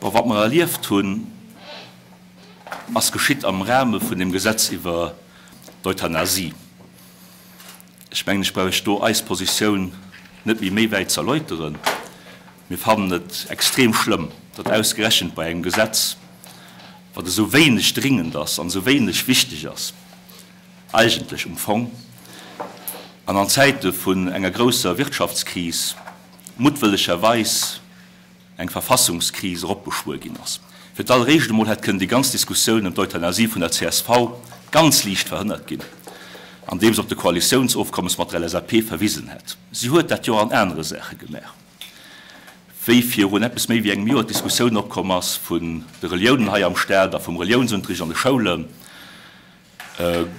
Bon, wat mer erlieft hunn, ass geschitt am Rahme vun dem Gesetz iwwer d'Euthanasie. Ech mengen, ech brauch Iech do eis Positioun net méi méi wäit ze erläuteren. Mir fannen et extrem schlëmm, datt ausgerechent bei engem Gesetz, wat esou wéineg dringend ass an esou wéineg wichteg ass, eigentlech um Fong, an an Zäite vun enger grousser Wirtschaftskris muttwëllegerweis eng Verfassungskris eropbeschwuer ginn ass. Fir d'alleréischt emol hätt kënnen déi ganz Diskussioun ëm d'Euthanasie vun der csv ganz liicht verhënnert ginn, andeems op de Koalitiounsofkommes mat der LSAP verwisen hätt. Si huet dat jo och an anere Saache gemaach. Wéi virun eppes méi wéi engem Joer d'Diskussioun opkomm ass vun de Reliounen hei am Staat a vum Reliounsunterricht an de Schoulen,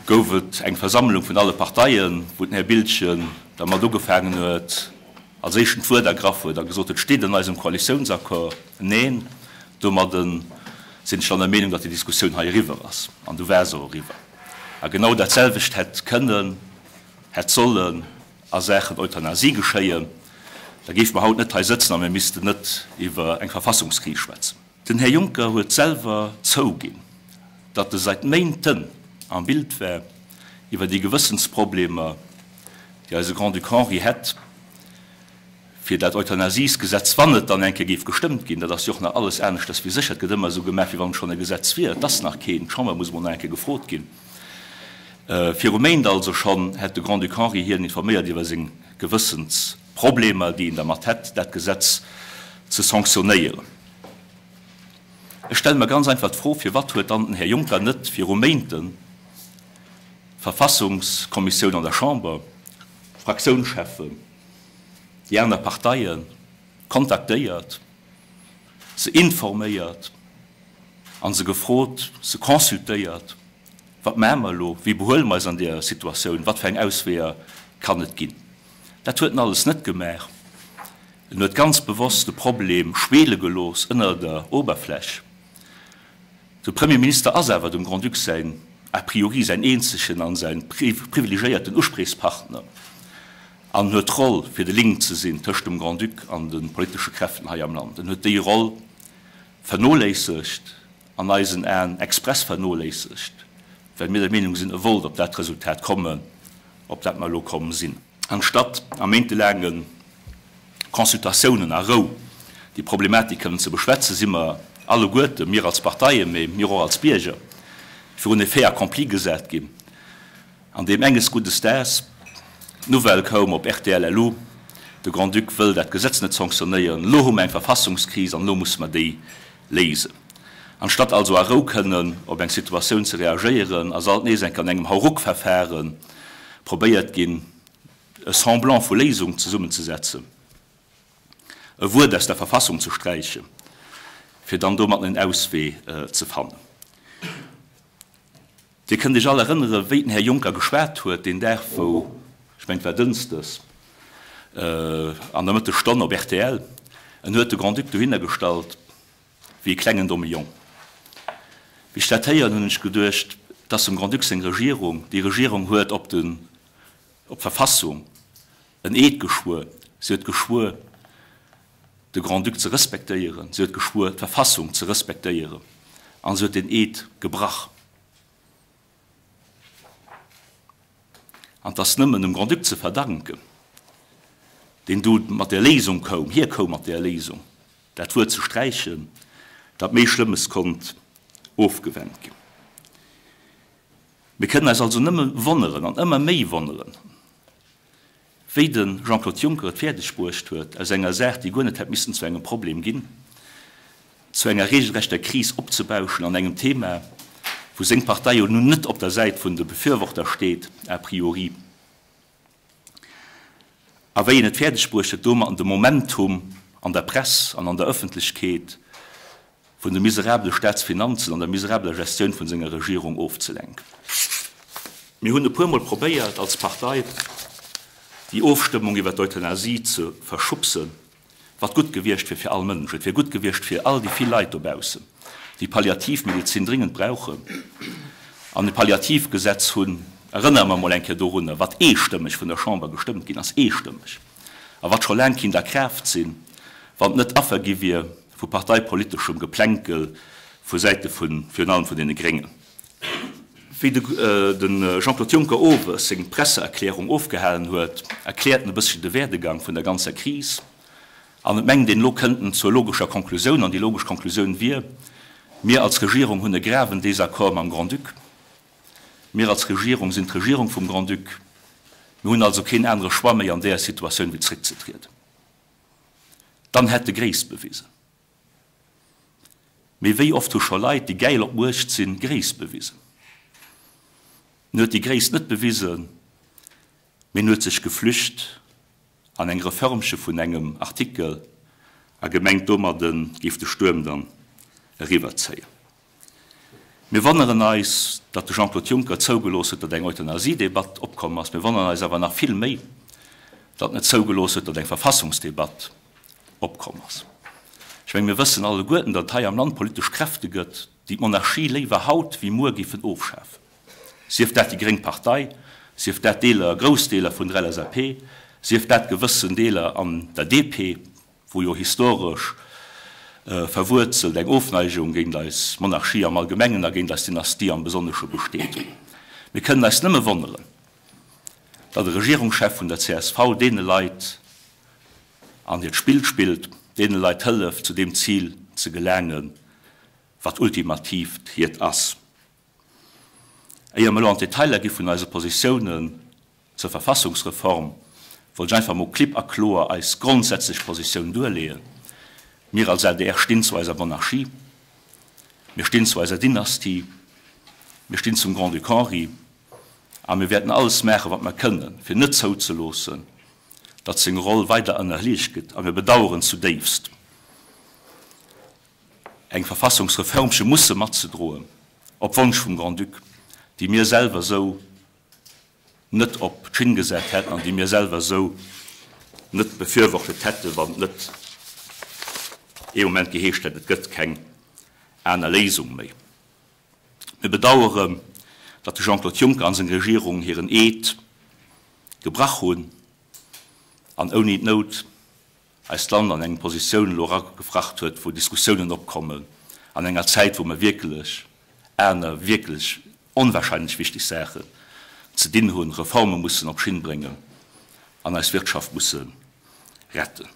gouf et eng Versammlung vun alle Parteien, wou den Här Biltgen dermat ugefaangen huet, als éischten d'Wuert ergraff huet a gesot huet, Steet an eisem Koalitiounsaccord? Neen. Domadde sinn ech dann der Meenung, datt déi Diskussioun hei eriwwer ass. An du war se och eriwwer. A genau dat selwecht hätt kënnen, hätt sollen a Saachen Euthanasie geschéien. Da géife mer haut net hei sëtzen a mir missten net iwwer eng Verfassungskris schwätzen. Den Här Juncker huet selwer zouginn, datt e seit Méinten am Bild war iwwer déi Gewëssensproblemer, déi eise Grand-Duc Henri hätt, fir dat Euthanasiesgesetz, wann et dann eng Kéier géif gestëmmt ginn, dat ass jo och nach alles aneschters wéi sécher, et gëtt ëmmer esou gemaach, wéi wann et schonn e Gesetz wier, et ass nach keen, d'Chamber muss emol nach eng Kéier gefrot ginn. Viru Méint also schonn hätt de Grand-Duc Henri hien informéiert iwwer seng Gewëssensproblemer, déi en dermat hätt, dat Gesetz ze sanctionnéieren. Ech stelle mer ganz einfach d'Fro, Firwat huet dann den Här Juncker net viru Méinten d'Verfassungskommissioun an der Chamber, d'Fraktiounscheffen, déi aner Parteie kontaktéiert, se informéiert a se gefrot, se consultéiert, Wat maache mer elo? Wéi behuele mer eis an deeër Situatioun? Wat fir eng Ausweeër kann et ginn? Dat huet en alles net gemaach. En huet ganz bewosst de Problem schwele gelooss ënner der Oberfläch. De Premierminister ass awer dem Grand-Duc säin, a priori säin eenzegen an säin privilegéierten Uspriechspartner an huet d'Roll fir de Link ze sinn tëscht dem Grand-Duc an de politesche Kräften hei am Land. En huet déi Roll vernoléissegt, an eisen Aen express vernoléissegt, well mir der Meenung sinn, e wollt op dat Resultat kommen, op dat mer elo komm sinn. Anstatt a méintelaange Consultatiounen a Rou déi Problematik kënnen ze beschwätzen, si mer alleguerte, mir als Parteien, mee mir och als Bierger, virun e Fait accompli gesat ginn, an deem enges guddes Daags d'Nouvelle koum op rtl LU, de Grand-Duc wëll dat Gesetz net sanctionnéieren, elo hu mer eng Verfassungskris an elo musse mer déi léisen. Anstatt also a Rou kënnen op eng Situatioun ze reagéieren, ass alt nees enk an engem Hauruck-Verfahre probéiert ginn, e Semblant vu Léisung zesummenzesetzen, e Wuert aus der Verfassung ze sträichen, fir dann domatten en Auswee ze fannen. Dir kënnt Iech all erënneren, wéi den Här Juncker geschwat huet deen Dag, wou, ech mengen, et war dënschdes an der Mëttesstonn op rtl, en huet de Grand-Duc dohinner gestallt wéi e klengen domme Jong. Wéi ech dat héieren, hunn ech geduecht, dass dem Grand-Duc seng Regierung, déi Regierung huet op den, op d'Verfassung en Eed geschwuer, si huet geschwuer, de Grand-Duc ze respektéieren, si huet geschwuer, d'Verfassung ze respektéieren, a si huet deen Eed gebrach. An 't ass nëmmen dem Grand-Duc ze verdanken, deen du mat där Léisung koum, hie koum mat där Léisung, dat Wuert ze sträichen, datt méi Schlëmmes konnt ofgewennt ginn. Mir kënnen eis also nëmme wonneren an ëmmer méi wonneren, wéi de Jean-Claude Juncker et fäerdeg bruecht huet, aus enger Saach, déi guer net hätt missen zu engem Problem ginn, zu enger regelrechter Kris opzebauschen an engem Thema, wou seng Partei jo nun net op der Säit vun de Befürworter steet a priori, a wéi en et fäerdeg bruecht huet, domatten de Momentum an der Press an an der Öffentlechkeet vun de miserabele Staatsfinanzen an der miserabeler Gestioun vun senger Regierung ofzelenken. Mir hunn e puermol probéiert als Partei, déi Ofstëmmung iwwer d'Euthanasie ze verschubsen, wat gutt gewiescht wier fir all Mënsch. Et wier gutt gewiescht fir all déi vill Leit dobaussen, déi Palliativmedezin dringend brauchen an e Palliativgesetz hunn. Erënnere mer emol eng Kéier dorunner, wat eestëmmeg vun der Chamber gestëmmt ginn ass, eestëmmeg, a wat scho laang kinnt a Kraaft sinn, wann et net Affer gi wier. vu parteipoliteschem Geplänkel vu Säite vu virun allem vun deene Gréngen. Wéi de Jean-Claude Juncker owes seng Presseerklärung ofgehalen huet, erkläert en e bësschen de Werdegang vun der ganzer Kris an et mengt een, elo kënnt en zur logescher Konklusioun an déi logesch Konklusioun wier, Mir als Regierung hunn e graven Désaccord mam Grand-Duc. Mir als Regierung sinn d'Regierung vum Grand-Duc. Mir hunn also keen anere Choix méi an deeër Situatioun wéi zréckzetrieden. Dann hätt e Gréisst bewisen. Mee wéi oft hu scho Leit, déi gäil op Muecht sinn, Gréisst bewisen? En huet déi Gréisst net bewisen, mee en huet sech geflücht an eng Reförmche vun engem Artikel a gemengt, domadde géif de Stuerm dann eriwwerzéien. Mir wonneren eis, datt de Jean-Claude Juncker zougelooss huet, datt eng Euthanasiedebatt opkomm ass. Mir wonneren eis awer nach vill méi, datt en et zougelooss huet, datt eng Verfassungsdebatt opkomm ass. Ech menge mir wëssen alleguerten, datt et hei am Land politesch Kräfte gëtt, déi d'Monarchie léiwer haut wéi muer géifen ofschafen, sief dat déi gréng Partei, sief dat Deeler, grouss Deeler vun der LSAP, sief dat gewëssen Deeler an der DP. wou jo historesch verwuerzelt eng Ofneigung géint eis Monarchie am Allgemengen a géint eis Dynastie am Besonnesche besteet. Mir kënnen eis nëmme wonneren, datt e Regierungschef vun der csv deene Leit an hiert Spill spillt, deene Leit hëlleft, zu deem Zil ze gelaangen, wat ultimativt hiert ass. Éier mer elo an d'Detailer gi vun eise Positiounen zur Verfassungsreform, wollt ech einfach mol klipp a kloer eis grondsätzlech Positioun duerleeën. Mir als adr stinn zu eiser Monarchie, mir stinn zu eiser Dynastie, mir stinn zum Grand-Duc Henri a mir wäerten alles maachen, wat mer kënnen, fir net zouzeloossen, datt seng Roll weider ënnerliicht gëtt. A mir bedauern zudéifst, eng Verfassungsreformche musse matzedroen, op Wonsch vum Grand-Duc, déi mir selwer esou net op d'Schinn gesat hätten an déi mir selwer esou net befürwortet hätten, wann et net ee Moment geheescht hätt, et gëtt keng aner Léisung méi. Mir bedauern, datt de Jean-Claude Juncker an seng Regierung hiren Eed gebrach hunn an ouni d'Nout eist Land an eng Positioun elo eragefracht huet, wou Diskussiounen opkommen an enger Zäit, wou mer wierklech aner, wierklech onwahrscheinlech wichteg Saachen ze dinn hunn, Reforme mussen op Schinn bréngen an eis Wirtschaft musse retten.